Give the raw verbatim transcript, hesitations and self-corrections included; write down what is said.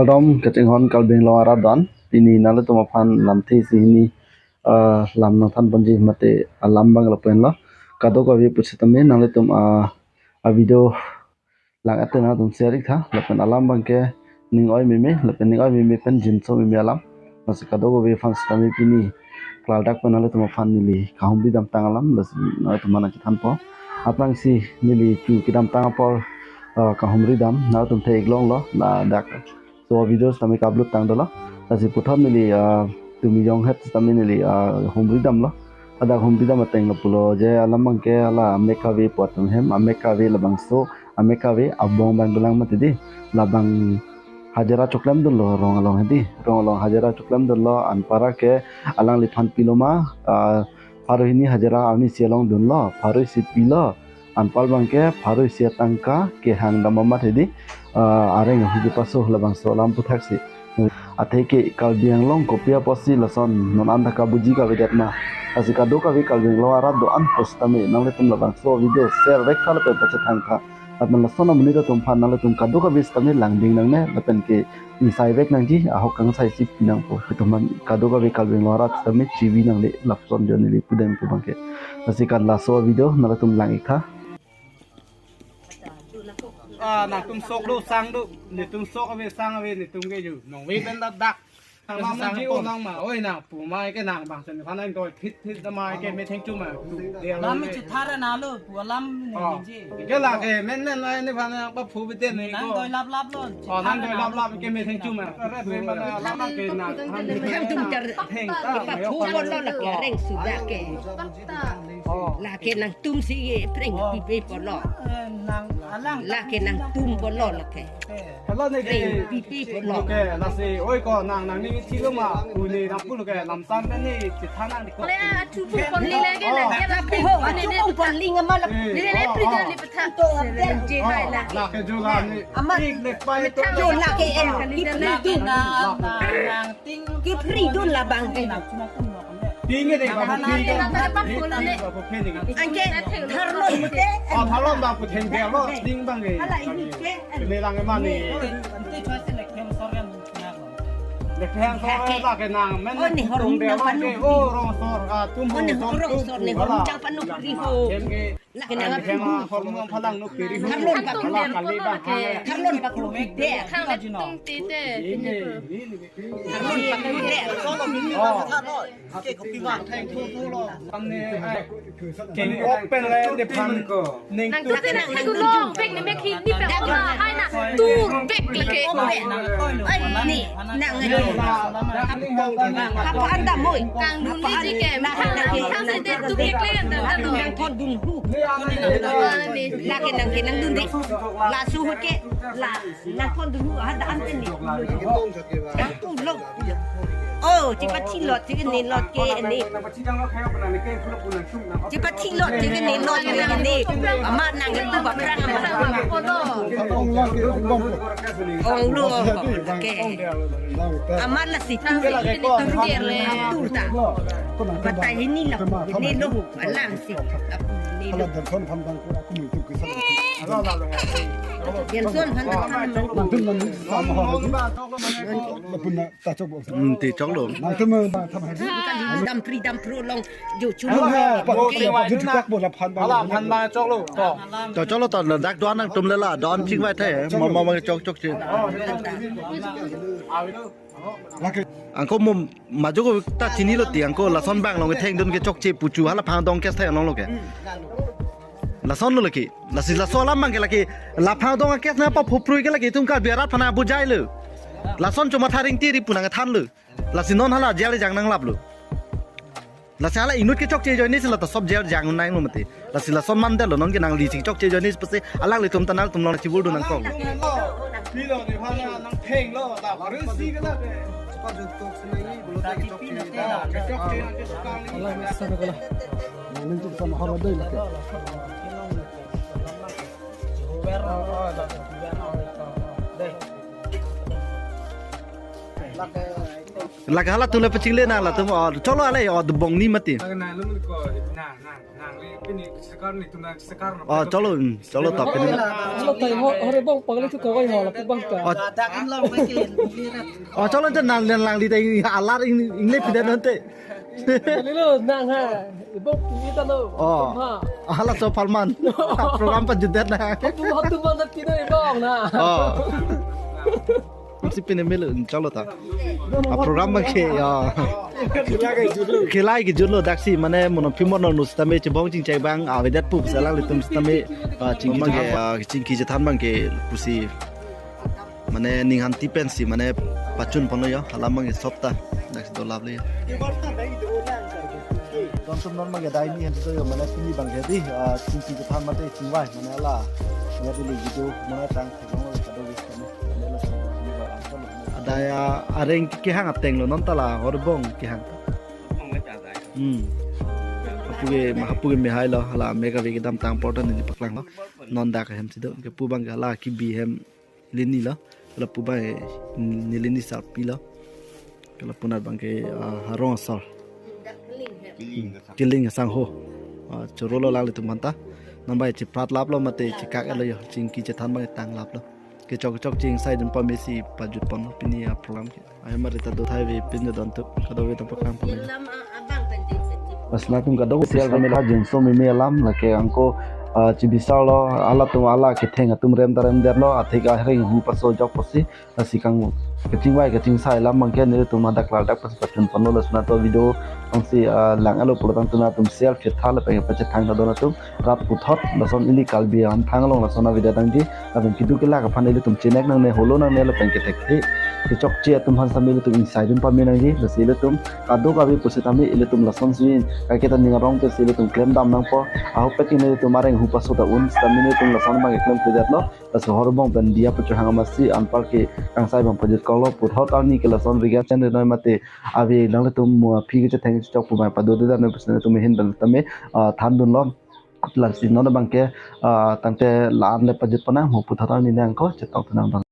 Kardom kachinghon Karbi Anglong arat do-an, pini nanglitum aphan lamthe isi hini, ah, lam nangthan ponji mate alam abang lapen lo. Kadokave pusitame nanglitum, ah, a video lang-et te nangtum share ik tha, lapen alam abangke ning oi meme, lapen ning oi meme pen jinso meme alam. Lasi kadokave aphan sitame pini klardak pen nanglitum aphan neli kahumri damtang alam, lasi nanglitum aphan nangchethanpo. Aphrangsi neli chu kedamtang apor, ah, kahumri dam, nanglitum theklonglo, ladak so video sitame ka-upload tang dolo. Lasi puthot neli, ah, tumi jong het sitame neli, ah, humri damlo. Hadak humri dam ateng lo pulo je alam abangke hala amek kave pu atum hem, amek kave labangso, amek kave abong abang dolang mati di. Labang hajira choklem dunlo rong along hedi. Rong along hajira choklem dunlo, anparke alangliphan pilo ma, ah, pharo hini hajira arni isi along dunlo, pharo isi pilo. Anpar abangke pharo isi atangka kehang dam amat hedi, ah, areng ahu kepaso labangso alam aputhaksi. Atheke Karbi Anglong kopi apotsi lason non anta kabuji kavedet ma. Lasi kadokave Karbi Anglong arat do-an pusitame nanglitum labangso video share vek tha lapen pachethang tha. Lapen lason amonit atum aphan nanglitum kadokave sitame langding nangne lapen ke ingsai vek nangji, ahok kangsai si pi nangpo. Itum aphan kadokave Karbi Anglong arat sitame chivi nangle lapuson jo neli pudam pu abangke. Lasi kan laso video nanglitum lang ik tha. Ah, nangtum sok do, sang do, netum sok ave, sang ave, netum ke ju nong ve pen dak dak. Nang ma sang ji po nang ma, oi nang pu mai ke nang bang sen phan nang doi phit phit da mai ke metheng chu ma. Lam mi chithar na lo, pu lam ni Oh. Ji. Ke la ke men men la ni phan nang pa phu beten ni Nang ko. Doi lap lap lo. Oh, nang doi lap lap ke metheng chu ma. Re re ma na lam ke nang. Thang tum tar. Theng ta. Pa phu ko lo la ke reng sudah ke. Oh. La ke nangtum si ye preng pipe po lo. Eh, nang alang. La ke nangtum po lo la ke. Hala ne ke. Preng pipe po lo. Ke lasi oi ko nang nang ni thilo ma. Uni nang pulo ke lamsan ne ni chitha nang di ko. Le a chu pu pon li le ke na. La pu ho, a chu pu pon li ngama la. Ni le pri do li patha. To abdel. Je hai la. La ke jo la ni. Ama. Ik le pai to. Jo la ke en. Ki pri dun. Nang ting. Ki pri dun labang ke. Ting ke dei ba, ting ke. Anke tharlon te. Oh, tharlon ba pu theng dia lo, ting bang ke. Ala ini ke. Ini lang emani. Lekheng sore la ke nang men. Oh, ni tung hormon dia nang lo panu. Ke, oh, rong sor ka tum. Oh, ni ho rong sor ni ho jang panu pri ho. Hem ke. La ke nang api. Hormon phalang no piri. Tharlon pak. Kali ba. Tharlon pak lo de. Khang le tung ti te. Ini, ini. Tharlon pak lo de. Oh. Keng open le de phan ko. Nang tu nang tu lo bek ni mek hi ni pe ma hai na tu bek le ke. Ai ni nang ni. Apa anda moi? Kang dun ni ji ke. Kang se de tu bek le anda tu. Nang thon dun hu. La ke nang ke nang dun de. La su hu ke la. Nang thon dun hu ha da an te ni. Nang tu lo. Oh, chepathi lot, chene lot ke ne. Chepathi lot, chene lot ke ne. Ama nang tu ba prang ama. Ong lo. Ke. Ama la si tu. Tu dia le. Tu ta. Batai ini la. Ini lo. Alang si. Ini lo. Yang son han. Hmm, ti choklo. Dam pri dam pro long jo chu. Ala phan ba choklo. To. To choklo to, dak do-an nangtum le la do-an chingvai the. Mo mo chok chok che. Angko mo majo ko ta chinilo ti angko lason bang long thengdun ke chokche pu chu hala phang dong ke the long lo ke. Lason lo lake. Lasi laso alam bang ke lake. La phang dong ke na pa phuprui ke lake tum Karbi arat aphan abujai lo. Lason chuma tharing tiri pu nangthan lo. Lasi non hala jail jang nanglap lo. Lasi hala inut ke chokche ajoine si la ta sob jail jang nang lo mati. Lasi lason mandetlo non ke nangli si chokche ajoine si pase alanglitum ta nangtum long chibur dun nangkok. Pilo ni phan nang thenglo ta baru si ke la ke. Chokche nang ke chokche nang ke chokche nang ke. Nangtum sama horo dei lake. Lake halatum le pachingle nang latum. Oh, cholo ale, oh, dobong ni mati. Nang, nang, nang, nang, nang, le, pini, sekar ni, tu nang, sekar na. Oh, cholo, hmm, cholo ta pini. Cholo tai ho, hore bong pang le tu koi ho, lapu bang ka. Oh. Dak in long ke. Oh, cholo ta nang, nang, nang, li ta ing, alar ing, ing le pidan nonte. Lilo nang ha, ibong pini ta lo. Oh. Tum ha. Hala so palman. Program pajutdet na. Tum ha tum mana pini ibong na. Oh. Si pini melo, cholo ta. Ah, program abang ke, ya. Khela kejutlo daksi, mane mono phimon no sitame chebong chingchek abang, ah, avedet pu salang litum sitame, ah, chingki abang ke, ah, chingki chethan abang ke pusi. Mane ning hanti pensi, mane pachun ponlo yo, hala abang ke sop ta, daksi dolap le yo. Don sum non abang ke dai ni hanti yo, mane pini abang ke di, ah, chingki chethan mate chingvai, mane hala, ya dili gitu, mane tang. Adai areng kehang ateng lo, non ta la horbong kehang. Hmm. Hapu ke, hapu ke mehai lo, hala mega ve kedamtang porta neli paklang lo. Non dak ahem si do, kepu abang ke hala kebi hem lini lo. Lapu abang neli ni sarpi lo. Ke lapu anat abang ke, ah, harong asor. Kiling asangho. Ah, choro lo lang litum aphanta. Non abang cheprat lap lo mate chekak lo yo. Chingki chethan abang tanglap lo. Kechok kechok ching sai dun pame si pajut ponlo pini a-program ke. Ahem arita do thai ve pin do don tu. Kadokave ta paklang ponlo. Lam a-, abang pen jeng seti. Bas latum kadokave sial kami la jeng so meme alam lake angko, ah, chibisar lo, halatum hala ketheng atum rem ta remdet lo, athik areng hu paso jok pusi. Lasi kang kachingvai kachingsai alam abang ke nelitum hadak klardak pas pachun ponlo, lason ato video abang si, ah, lang alo pulo tangte latum share chetha lapen pachethang ta don atum rat puthot lason ili Karbi amethang along lason avideo dangji lapen keduk kelak aphan ilitum chenek nangne holo nangne lapen kethekthe kechokche atum aphan sitame ilitum ingsai dun pame nangji, lasi ilitum kadokave pusitame ilitum lason si kaike ta ning arong te si ilitum klem dam nangpo, ahokpet ke nelitum areng hu paso ta un sitame nelitum lason abang ke klem pudet lo. Laso horbong pen diya pachohang amatsi anpar ke kangsai abang pajut koklo, puthot arni ke lason riga chen renoi mate ave nanglitum mo aphi kechetheng chok pu abang pado de dan pen tum ahin pen tame, ah, than dunlo. Lasi non abang ke, ah, tangte la-an le pajut ponnang mo puthot arni nangko chetong tenang dong.